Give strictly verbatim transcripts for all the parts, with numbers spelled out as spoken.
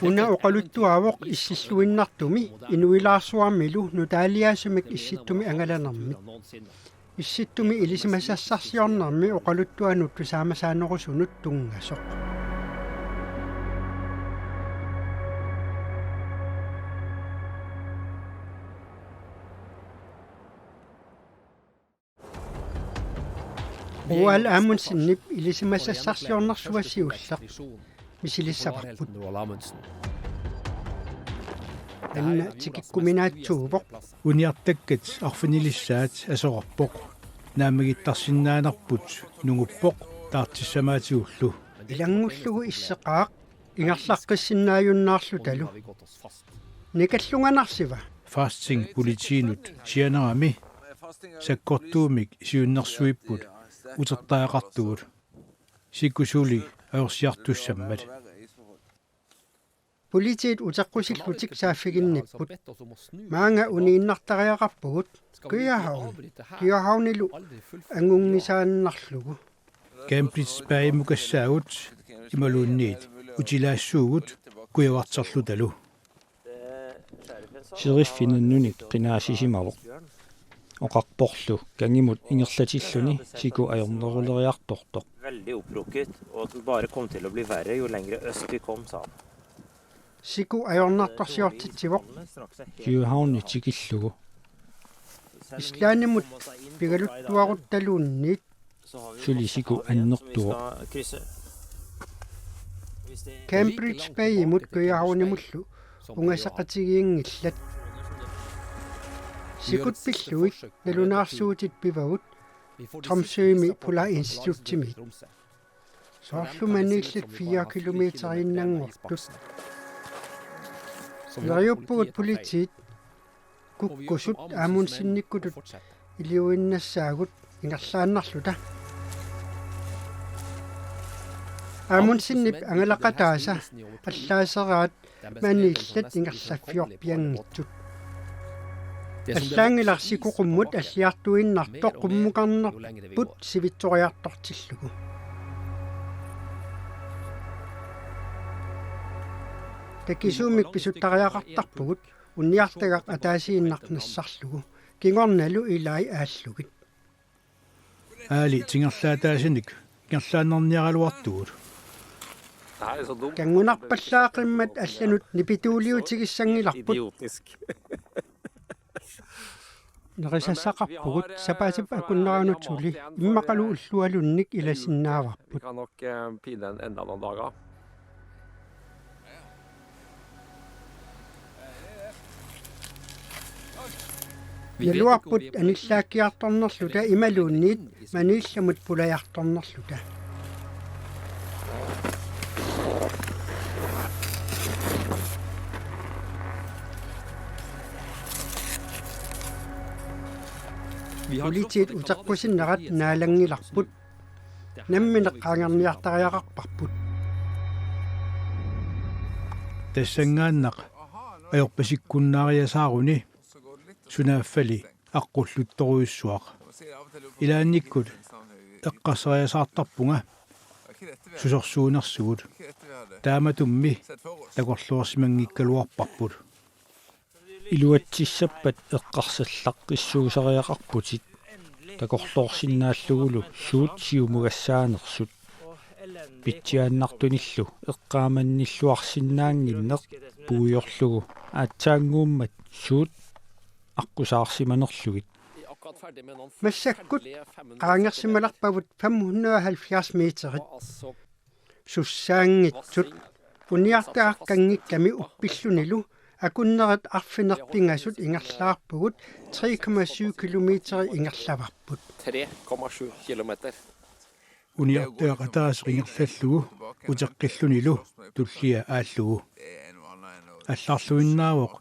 Una oqaluttuavoq Issilluinnartumi inuilaarsuarmilu nutaaliaasumik Issittumi angalanermit. Issittumi ilisimasassarsiornermi oqaluttuanut tusaamasaanerusunut tunngasoq. Roald Amundsenip ilisimasassarsiornersuaq siulleq misilissavarput. Anna tikikkuminaatsuuvoq. Uniartakkat arfinilissaat aserorpoq. Naammagittarsinnaanerput nunguppoq taartissamaatigullu. Ilanngullugu isseqaaq ingerlaqqissinnaajunnaarlutalu. Nikallunganarsiva? Fasting politiinut sianerami sakkortuumik siunnersuipput utertariaqartugut. Siku suli ajorsiartussammat. Politiit uteqqusillutik saaffiginnipput. Maanga uniinnartariaqarpugut København, Københavnilu angunngisaannarlugu. Cambridge Bayimukassaagut imaluunniit utilaassuugut kujavarterlutalu. Seriffi nannunik qinaasisimavoq. Oqarporlu kangimut ingerlatilluni siku ajorneruleriartortoq. Veldig opprukket, og at den bare kom til å bli verre jo lenger øst vi kom, sa han. Siku ajornartorsiortitsivoq. Københavni tikillugu. Islandimut pigaluttuaruttaluunniit. Suli siku annertuvoq. Cambridge Bayimut Københavnimullu ungaseqatigiinngillat. Sikut pillugit nalunaarsuutit pivagut Tromsømi Polarinstituttimiit. Soorlu maniillit fire kilometeriinnanngortut. Neriuppugut politiit kukkusut Amundsenikkutut iliuinnassaagut ingerlaannarluta. Amundsenip angalaqataasa allaaseraat maniillat ingerlaffiorpianngitsut. Allaanngilaq siku qummut alliartuinnartoq qummukarnerput sivitsoriartortillugu. Takisuumik pisuttariaqartarpugut uniartagaq ataasiinnaq nassarlugu, kingornalu ilai aallugit. Aali tingerlaataasinik ingerlaannarniaraluartugut. Kanngunarpallaaqimmat allanut nipituuliutigissanngilarput. Nerisassaqarpugut sapaatip akunneranut suli immaqalu ullualunnik ilasinnaavarput. Vi kan nok, eh, pine en enda noen dager. Naluarput anillaakkiartornerluta imaluunniit maniillamut pulajartornerluta. Politiit uteqqusinnerat naalanngilarput. Nammineq qaangerniartariaqarparput. Tassanngaannaq ajorpasikkunnaariasaaruni sunaaffali aqqulluttorujussuaq. Ilaannikkut eqqarsariasaartarpunga susorsuunersugut. Taamatummi takorloorsimanngikkaluarparput. Iluatsissappat eqqarsallaqqissuusariaqarputit. Takorloorsinnaallugulu suut siumugassaanersut. Pitsiaannartunillu eqqaamannilluarsinnaannginneq puigorlugu aatsaannguummat suut aqqusaarsimanerlugit. Massakkut qaangersimalerpavut fem hundrede og halvfjerds meterit. Sussaanngitsut uniartagaq kanngikkami uppillunilu akunnerit arfineq-pingasut ingerlaarpugut tre komma syv kilometer ingerlavarput. Tre komma syv kilometer. Uniartagaq ataaseq ingerlallugu uteqqillunilu tullia aallugu. Allarluinnaavoq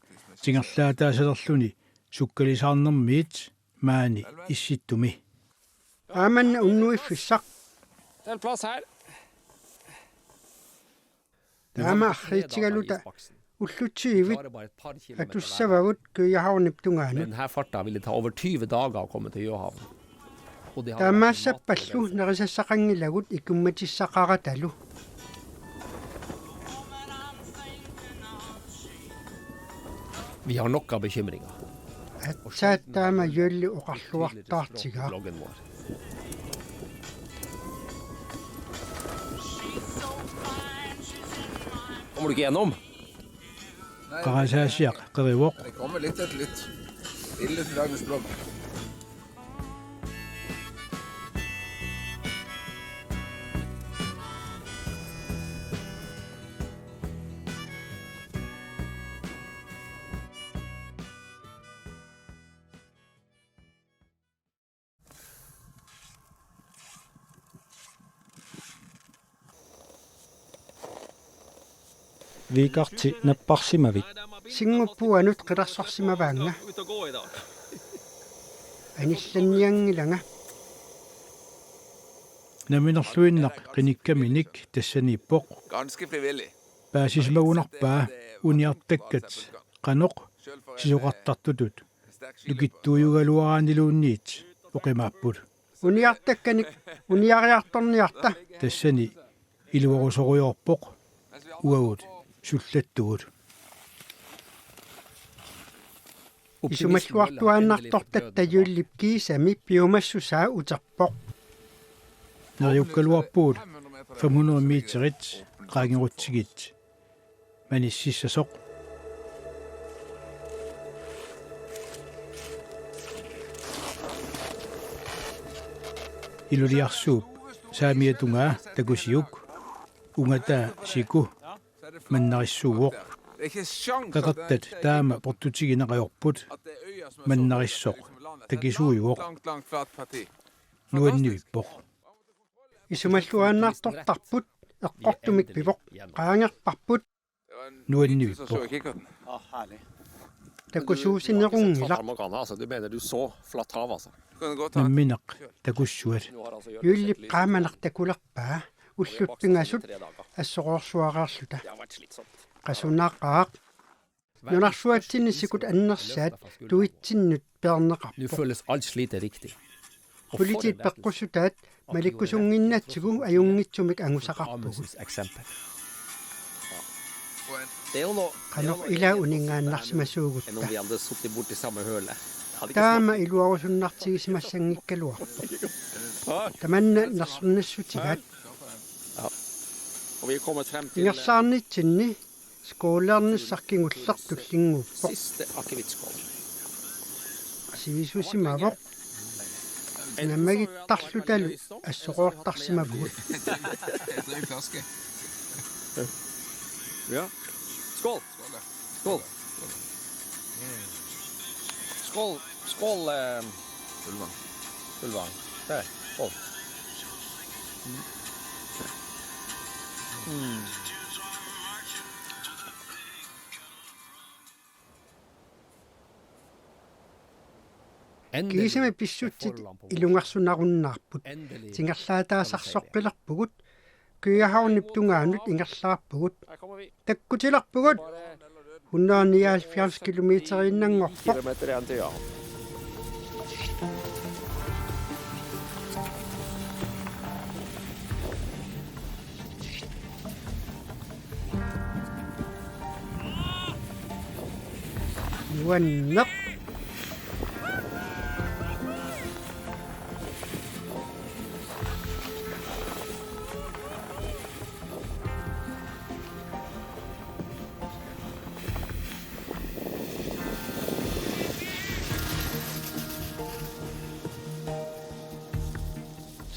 tingerlaataasalerluni sukkalisaarnermiit maani Issittumi. Aamanna unnuiffissaq. Tag plads her. Taama arriitsigaluta ullut tyvit atussavagut Københavnip tungaanut. Den her farta ville ta over tyve dager å komme til København. Og det har vært Taamaassappallu nerisassaqanngilagut ikummatissaqaratalu. Vi har nok av bekymringer. Aatsaat taama Jølli oqarluartaartigaa. Bloggen vår. Kommer du ikke gjennom? Qarasaasiaq qerivoq. Det kommer litt etter litt. Ille til dagens blogg. Viikarti napparsimavit. Singup puanut qilersorsimavaannga. Anillannianngilanga. Namminerluinnaq qinikkaminik tassaniippoq. Ganske frivillig. Paasisimagunarpaa uniartakkat qanoq sisoqartartutut nukittuujugaluaraanniluunniit oqimaapput. Uniartakkanik uniariartorniarta. Tassani iluarusorujoorpoq uagut sullattugut. Isumalluartuaannartortatta Jøllip kiisami piumassusaa uterpoq. Neriukkaluarpugut fem hundrede meterit qaangerutsigit manississasoq. Iluliarsuup saamiatungaa takusiuk ungataa siku mannarissuuvoq. Qeqertat taama portutigineq ajorput. Mannarissoq takisuujuvoq. Nuanniippoq. Isumalluaannartortarput eqqortumik pivoq qaangerparput. Nuanniippoq. Takusuusinerunngilaq. Farmagana, altså. Du mener du så flatt hav, altså. Nammineq takussuat. Jøllip qaamaneq takulerpaa ullut pingasut assoroorsuareerluta. Qasunaqaaq. Nunarsuatsinni sikut annersaat tuitsinnut Nu peerneqarpoq. Føles alt slitet riktig. Politiit peqqussutaat malikkusunnginnatsigu ajunngitsumik angusaqarpugut. Amunsens eksempel. Det er jo noe Qanoq ilaa uninngaannarsimasuugut. Enn om vi hadde sittet borti samme hølet. Hadde ikke Taama smakt. Iluarusunnartigisimagakku. Tamanna nersornassutigaat. Og vi er kommet frem til Ingerlaarnitsinni skålernissaq kingulleq tullinnguuppoq. Siste akevittskål. Siisusimavoq. Namagittarlutalu assoroortarsimavugut. Etter en flaske. Ja. Skål. Skål. Skål. Skål. Eh, Full vann. Full vann. Der. Skål. Mm. Kiisami pissutsit ilungersunarunnaarput. Tingerlaataasarsoqqilerpugut. Københavnip tungaanut ingerlaarpugut. Takkutilerpugut. Hundrede nioghalvfjerds kilometeriinnanngorpoq. Kilometer igjen til, ja. Nuanneq.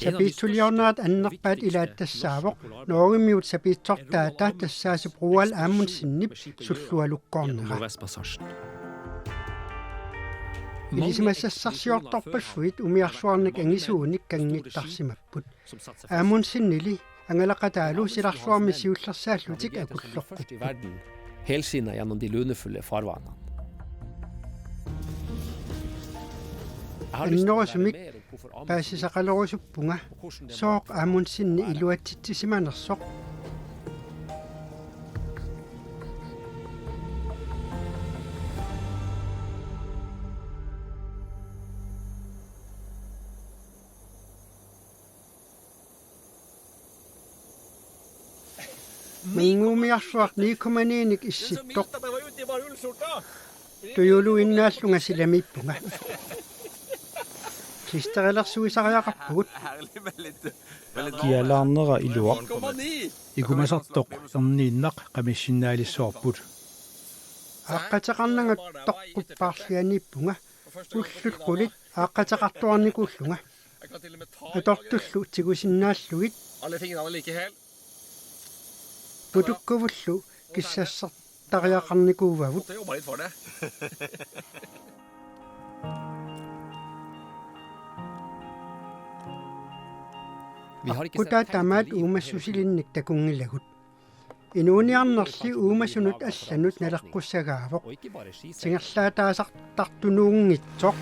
Sapiitsuliornerat annerpaat ilaat tassaavoq Norgemiut sapiitsortaata tassaasivoq Roald Amundsenip sullualukkoornera. Ilisimassassarsiortorpassuit umiarsuarnik angisuunik kanngittarsimapput. Amundsenili angalaqataalu silarsuarmi siullersaallutik akullerput. Helskinna gjennom de lunefulle farvannene. Annerusumik paasisaqalerusuppunga sooq Amundsenip iluatsitsisimanersoq. Mannguumiarsuaq ni komma ni-nik issittoq. Det var ute i bare ullskjorta. Tujuluinnaallunga silamiippunga. Klistrelersuisariaqarpugut. Kialaarnera iluaq. Ikumasartoq erniinnaq qamissinnaalissavarput. Aaqqateqarnanga toqquppaarlianiippunga. Ullut qulit aaqqateqartuarnikuullunga. Atortullu tigusinnaallugit. Putukkuvullu kissassartariaqarnikuuvagut. Aqqutaat tamaat uumassusilinnik takunngilagut. Inuuniarnerli uumasunut allanut naleqqussagaavoq. Tingerlaataasartartunuunngitsoq.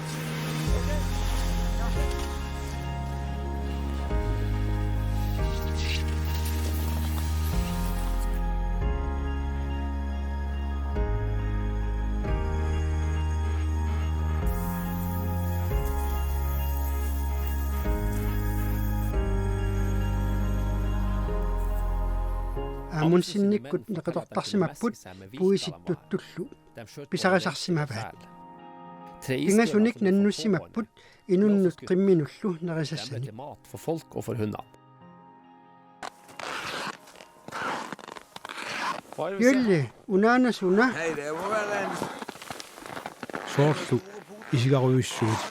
Amundsennikkut neqitortarsimapput puisittutullu. Pisarisarsimavaat. Pingasunik nannussimapput inunnut qimminullu nerisassanik. Mat for folk og for hunder. Jylli, unaana suna? Soorlu isigarujussuit.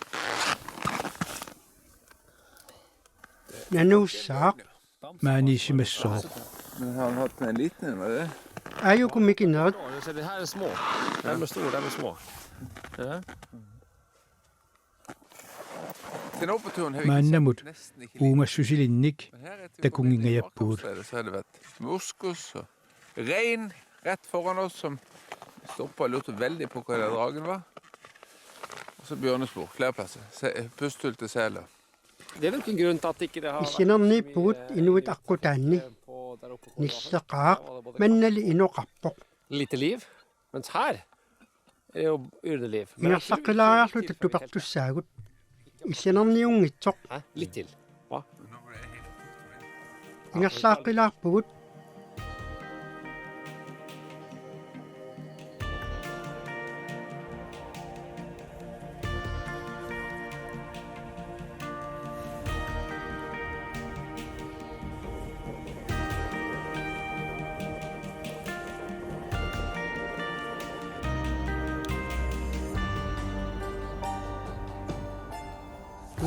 Nanuussaaq. Maaniissimassooq. Men har han haft en liten, eller? Aajuku mikinerit. Ja, du ser, det her er små. De er med store, de er med små. Ja. Maannamut uumassusilinnik takunngingajappugut. Moskus og rein rett foran oss, som stopper og lurte veldig på hva den dragen var. Og så bjørnespor flere plasser. Se, pustehull til seler. Det er nok en grunn til at ikke det har vært så mye, Illinerniippugut inuit aqqutaanni. Nilleqaaq mannali inoqarpoq. Lite liv, mens her er jo yrende liv. Men jeg tror vi får tid for det helt. Ingerlaqqilaariarluta tupertussaagut. Illinerniunngitsoq. Hæ? Litt til. Hva? Ingerlaqqilaarpugut.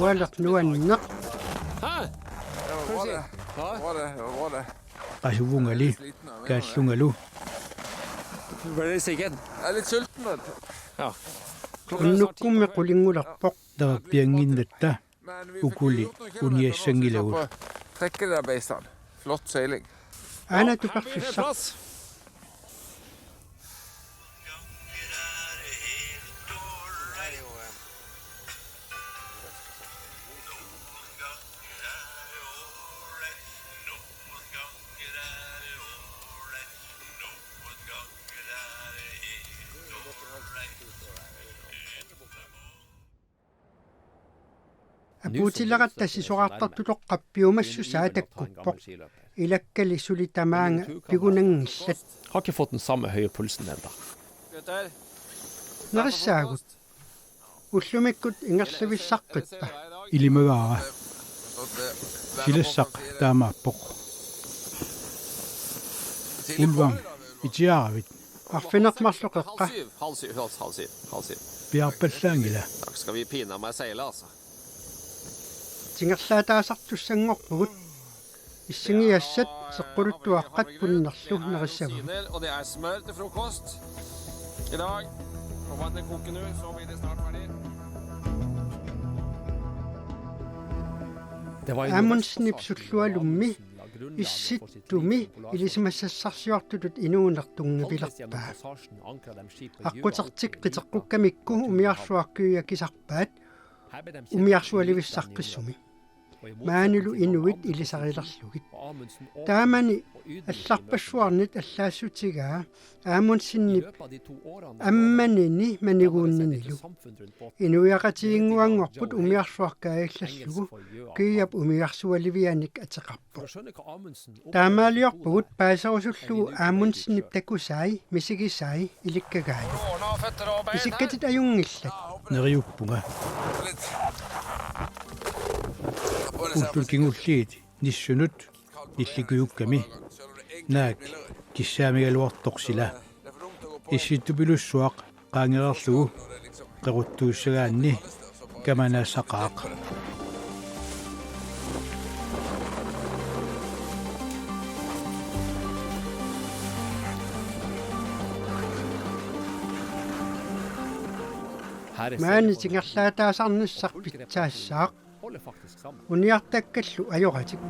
Ualeq nuanneq. Hæ? Hva var det? Hva var det? Hva var det? Qasuvungali, kaallungalu. Ble du sikker? Jeg er litt sulten, vet du. Ja. Klokken er snart ti. Unnukkummi qulinngulerpoq. Nererpiannginnatta ukuli uniassanngilagut. Trekke det der beistet. Flott seiling. Aana tuperfissaq. Apuutileratta sisorartartutoqqap piumassusaa takkuppoq. Ilakkali suli tamaanga pigunanngillat. Har ikke fått den samme høye pulsen ennå. Nerissaagut. Ullumikkut ingerlavissaqqippa? Ilimagaara. Silassaq taamaappoq. Ulvang, itiaaravit? Arfineq-marluk qeqqa. Halv syv, halv syv, halv syv, halv syv. Piarpallaanngila. Tak skal vi pina meg seile, altså. Tingerlaataasartussanngorpugut. Issingiassat seqquluttuaqqat punnerlu nerissavagut. Rosiner, og det er smør til frokost i dag. Får vannet koke nå, så blir det snart ferdig. Amundsenip sullualummi issittumi ilisimasassarsiortutut inuuneq tunngavilerpaa. Aqqutertik qiteqqukkamikku umiarsuarkujui akisarpaat umiarsualivissaqqissumi. maanilu inuit ilisarilerlugit. Taamani allarpassuarnit allaassutigaa Amundsenip ammanini maniguunninilu. Inuiaqatigiinnguanngorput umiarsuaq kaajallallugu, kiap umiarsualivianik ateqarpoq. Taamaaliorpugut paaserusullugu Amundsenip takusai, misigisai ilikkagaalu. Isikkatit ajunngillat. Neriuppunga. Ullut kingulliit nissunut nillikujukkami. Naak kissaamigaluartoq sila. Issittupilussuaq qaangereerlugu qeruttuussagaanni kamanaassaqaaq. Maani tingerlaataasarnissaq pitsaassaaq. Uniartakkallu ajoratik.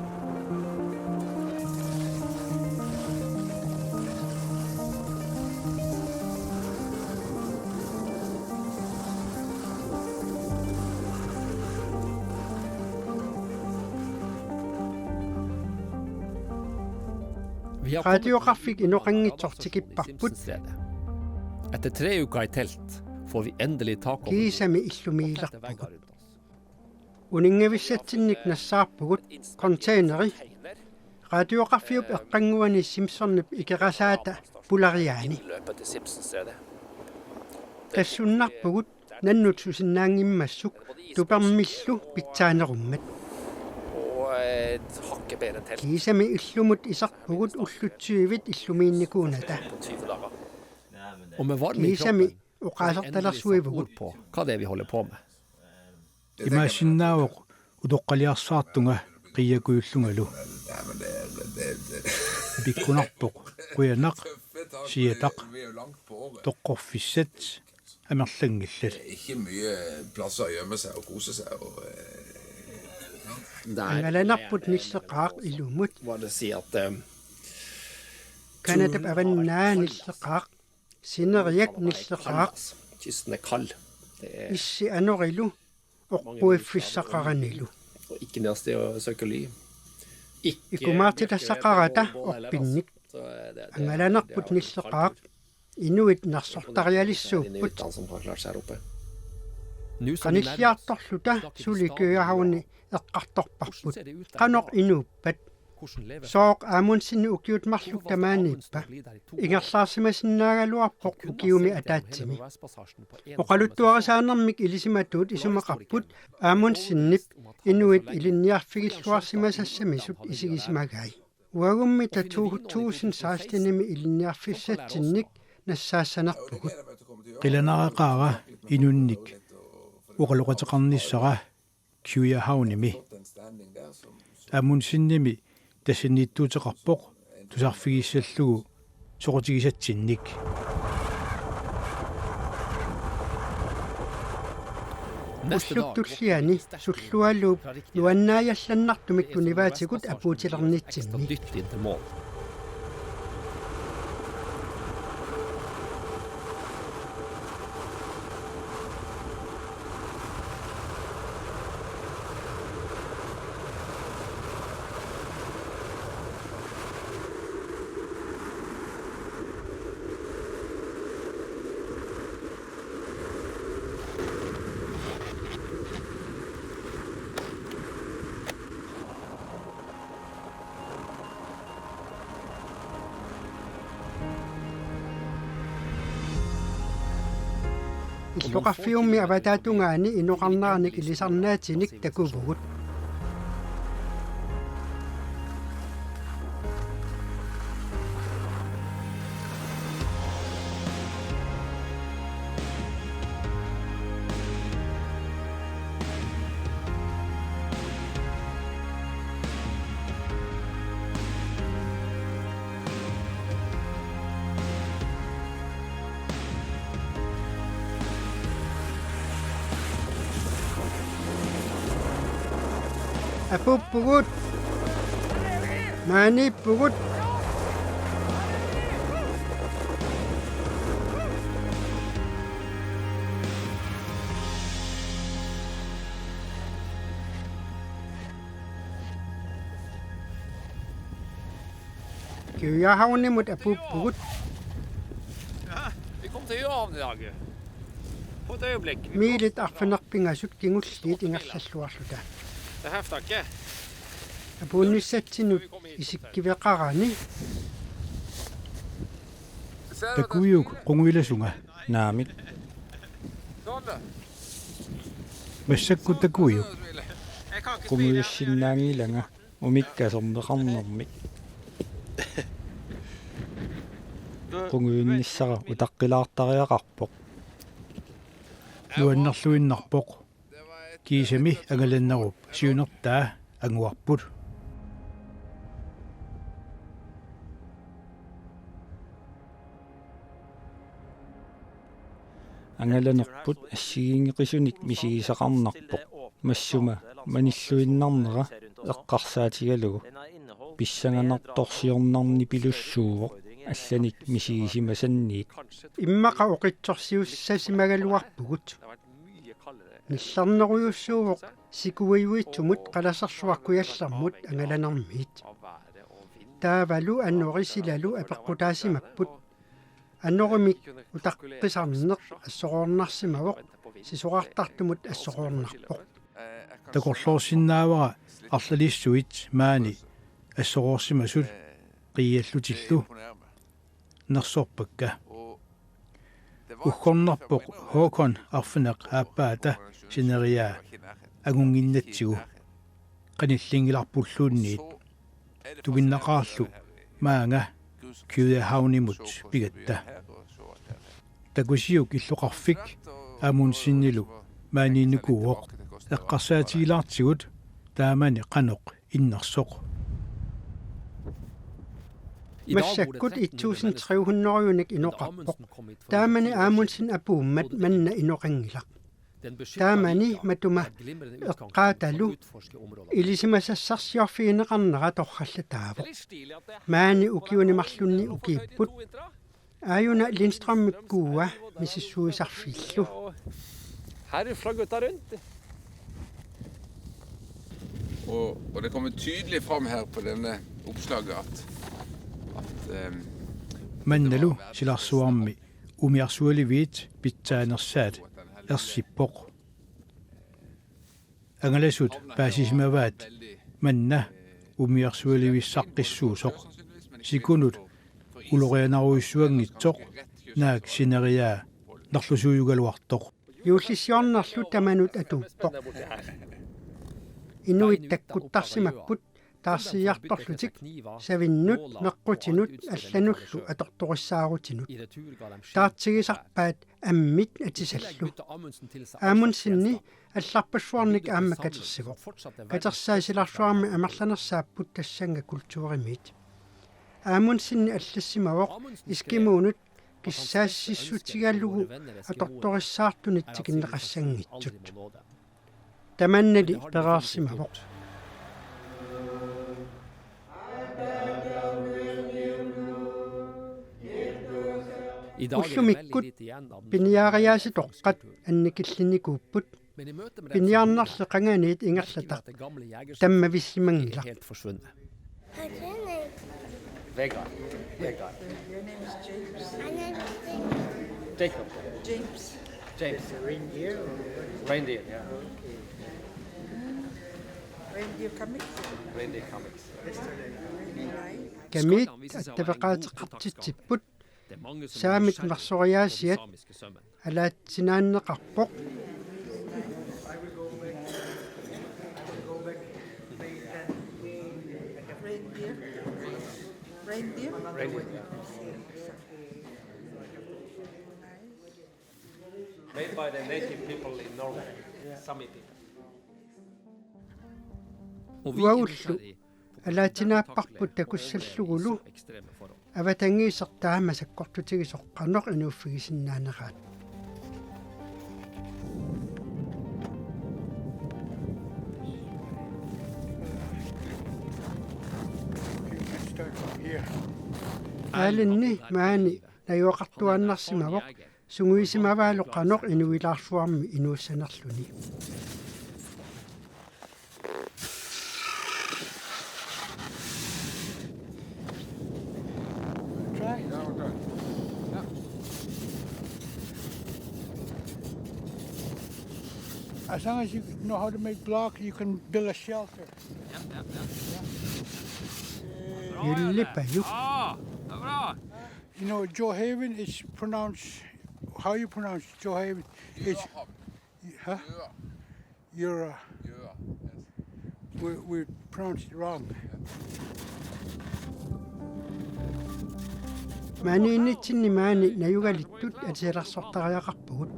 Radiograffik inoqanngitsoq tikipparput. Etter tre uker i telt får vi endelig tak over Kiisami illumiilerpugut. Uninngavissatsinnik nassaarpugut containeri radiograffiup eqqannguani Simpsonip ikerasaata pulariaani. Tassunnarpugut nannut susinnaanngimmassuk tupermillu pitsaanerummat. Kiisami illumut iserpugut ullut tyvit illumiinnikuunata. Kiisami oqaasertalersuivugut. Hva det er vi holder på med. Imaassinnaavoq utoqqaliarsaartunga qiiakujullungalu. Pikkunarpoq qujanaq, siataq, toqqorfissat amerlanngillat. Ikke mye plass å gjemme seg og kose seg. Og, eh, Angalanerput nilleqaaq ilumut. Hva det sier at, eh, Canadap avannaa nilleqaaq. Sineriak nilleqaaq. Kysten er kald. Det er issi anorilu oqquiffissaqaranilu. Og ikke noe sted å søke ly. Ikke Ikumaartitassaqarata orpinnik. Så det, det, angalanerput det er nilleqaaq. Inuit nersortarialissuupput. Inuit som har klart seg her oppe. Qanilliartorluta suli Københavni eqqartorparput. Qanoq inuuppat? Sooq Amundsenip ukiut marluk tamaaniippa? Ingerlaarsimasinnaagaluarpoq ukiumi ataatsimi. Oqaluttuarisaanermik ilisimatuut isumaqarput Amundsenip inuit ilinniarfigilluarsimasassamisut isigisimagai. Uagummi ta to tusind seksten-imi ilinniarfissatsinnik nassaassanerpugut. Qilanaaqaara inunnik oqaloqateqarnissara Københavnimi. Amundsenimi tassaniittuuteqarpoq tusarfigissallugu soqutigisatsinnik. Ullup tulliani Sullualuup nuannaajallannartumik tunivaatigut apuutilernitsinni. Illoqarfiummi avataatungaani inoqarneranik ilisarnaatinik takuvugut. Apuuppugut. Maaniippugut. Københavnimut apuuppugut. Ja, vi kom til København i dag. På et øyeblikk. Miilit arfineq-pingasut kingulliit ingerlalluarluta. Det hefter ikke. Apuunnissatsinut isikkiveqarani. Takuiuk qunguilasunga? Naamik. Massakkut takuiuk? Qunguilassinnaanngilanga umikka sermeqarnermik. Qunguinnissara utaqqilaartariaqarpoq. Nuannerluinnarpoq. Kiisami angalanerup siunertaa anguarput. Angalanerput assigiinngeqisunik misigisaqarnarpoq. Massuma manilluinnarnera eqqarsaatigalugu. Pissanganartorsiornarnipilussuuvoq allanik misigisimasanniit. Immaqa oqitsorsiussasimagaluarpugut. Nillernerujussuuvoq sikuiuitsumut qalasersuaq kujallermut angalanermiit. Taavalu anori silalu apeqqutaasimapput. Anorimik utaqqisarneq assoroornarsimavoq, sisorartartumut assoroornarpoq. Takorloorsinnaavara arlalissuit maani assoroorsimasut qiiallutillu. Nersorpakka. Uggornarpoq Håkon arfineq-aappaata sineriaa angunnginnatsigu. Qanillinngilarpulluunniit. Tuginnaqaarlu maanga Københavnimut pigatta. Takusiuk illoqarfik Amundsenilu maaniinnikuuvoq, eqqarsaatigilaartigut taamani qanoq innersoq. Massakkut et tusind tre hundrede-unik inoqarpoq. Taamani Amundsen apuummat manna inoqanngilaq. Taamani matuma eqqaatalu ilisimasassarsiorfigineqarnera torrallataavoq. Maani ukiuni marlunni ukiipput. Aajuna Lindstrømip kuua misissuisarfiillu. Her er det flagget der rundt. Og, og det kommer tydelig fram her på denne oppslaget at, at ehm, Mannalu silarsuarmi umiarsualiviit pitsaanersaat ersippoq. Angalasut paasisimavaat manna umiarsualivissaqqissuusoq. Sikunut ulorianarujussuanngitsoq naak sineriaa nerlusuujugaluartoq. Juullissiornerlu tamanut atuuppoq. Inuit takkuttarsimapput taarsiiartorlutik savinnut, meqqutinut allanullu atortorissaarutinut. Taartigisarpaat ammit atisallu. Amundsenni allarpassuarnik aamma katersivoq. Katersaat silarsuarmi amerlanersaapput tassannga kulturimiit. Amundsenni allassimavoq eskimoonut kissaassissutigalugu atortorissaartunit tikinneqassanngitsut. Tamannali pereersimavoq. Ullumikkut piniariaasitoqqat annikillinnikuupput. Piniarnerli qanganiit ingerlataq tammavissimanngilaq. Vegard. Vegard. Jacob. James. Reindeer, yeah. Reindeer comics. Reindeer comics. Kamiit attaveqaateqartitsipput. Saamit marsoriaasiat alaatsinaanneqarpoq. Reindeer. Reindeer. Reindeer, yeah. Made by the native people in Norway, Sami people. Uagullu alaatsinaapparput takussallugulu avatangiisertaa masakkortutigisoq qanoq inuuffigisinnaaneraat. Aalinni maani najugaqartuaannarsimavoq sungiusimavaalu qanoq inuilaarsuarmi inuussanerluni. As long as you know how to make block, you can build a shelter. Jullipaju. You know, Joe Haven is pronounced, how you pronounce Joe Haven? It's, huh? You're, uh, we, we pronounced it wrong. Maaniinnitsinni maani najugalittut atisalersortariaqarpugut.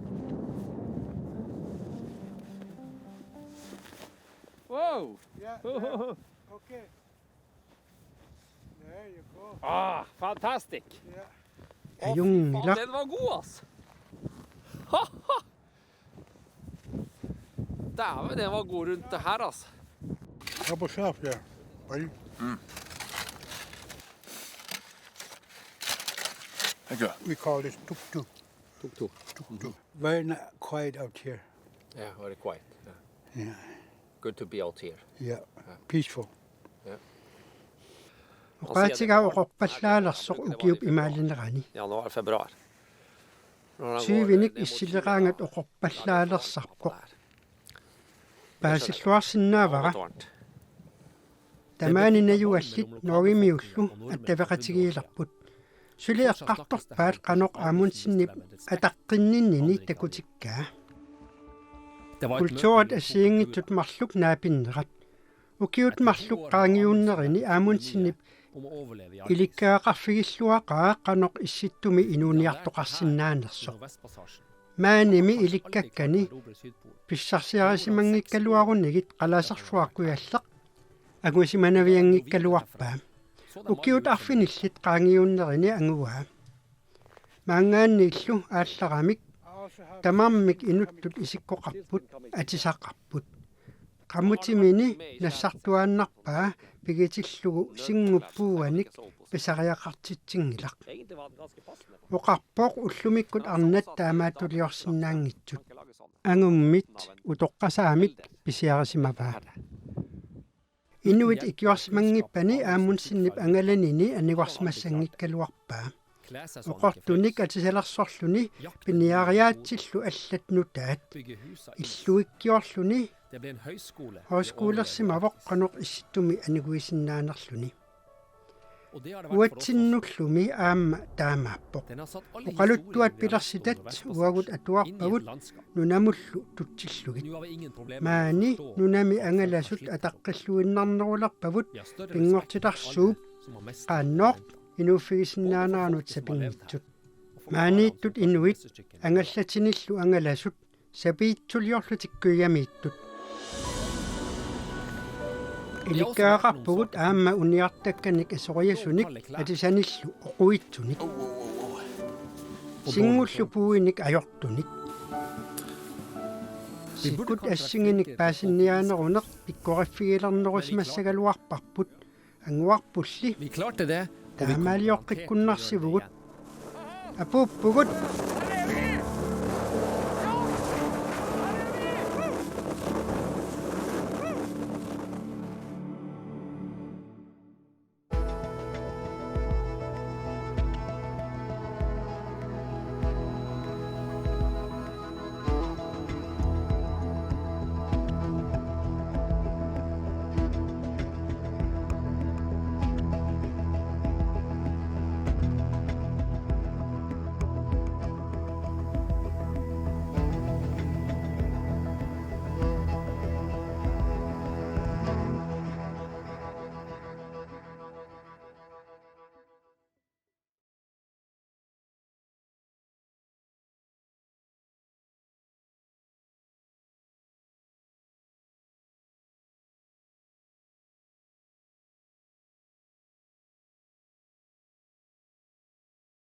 Wow! Yeah, yeah. Okay. There you go. Ah, fantastic! Yeah. Åh, fy faen, Ajungilaq. Den var god, ass! Dæven, den var god rundt det her, altså. Help yourself there, buddy. Thank you. We call this tuktu. Tuktu. Tuktu. Very ni- quiet out here. Yeah, very quiet. Yeah. Yeah, Good to be out here. Yeah. Peaceful. Oqaatsigaa oqorpallaalersoq ukiup imaalinerani. Januar, februar. Tyvenik issileraangat oqorpallaalersarpoq. Paasilluarsinnaavara. Tamaani najugallit Norgemiullu attaveqatigiilerput. Suli eqqartorpaat qanoq Amundsenip ataqqinninnini takutikkaa. Kulturit assigiinngitsut marluk naapinnerat. Ukiut marluk qaangiunnerini Amundsenip ilikkagaqarfigilluaqaa qanoq Issittumi inuuniartoqarsinnaanersoq. Maanimi ilikkakkani pissarsiarisimanngikkaluarunigit Qalasarsuaq Kujalleq angusimanavianngikkaluarpaa. Ukiut arfinillit qaangiunnerini anguaa. Maanngaanniillu aallaramik tamarmik inuttut isikkoqarput atisaqarput. Qamutimini nassartuaannarpaa pigitillugu singup puuanik pisariaqartitsinngilaq. Oqarpoq ullumikkut arnat taamaattuliorsinnaanngitsut. Angummit utoqqasaamik pisiarisimavaa. Inuit ikiorsimanngippani Amundsenip angalanini anigorsimassanngikkaluarpaa. Oqortunik atisalersorluni piniariaatsillu allat nutaat. Illuikkiorluni højskolersimavoq qanoq Issittumi aniguisinnaanerluni. Uatsinnullumi aamma taamaappoq. Oqaluttuat pilersitat uagut atuarpagut nunamullu tutsillugit. Maani nunami angalasut ataqqilluinnarnerulerpavut pinngortitarsuup qaannooq inuuffigisinnaaneranut sapinngitsut. Maaniittut inuit angallatinillu angalasut sapiitsuliorlutik kuigamiittut. Ilikkagaqarpugut aamma uniartakkanik asoriasunik atisanillu oquitsunik. Singullu puuinik ajortunik. Sikkut assinginik paasinniaaneruneq pikkoriffigilernerusimassagaluarparput. Anguarpulli. Vi klarte det. Taamaalioqqikkunnarsivugut. Apuuppugut.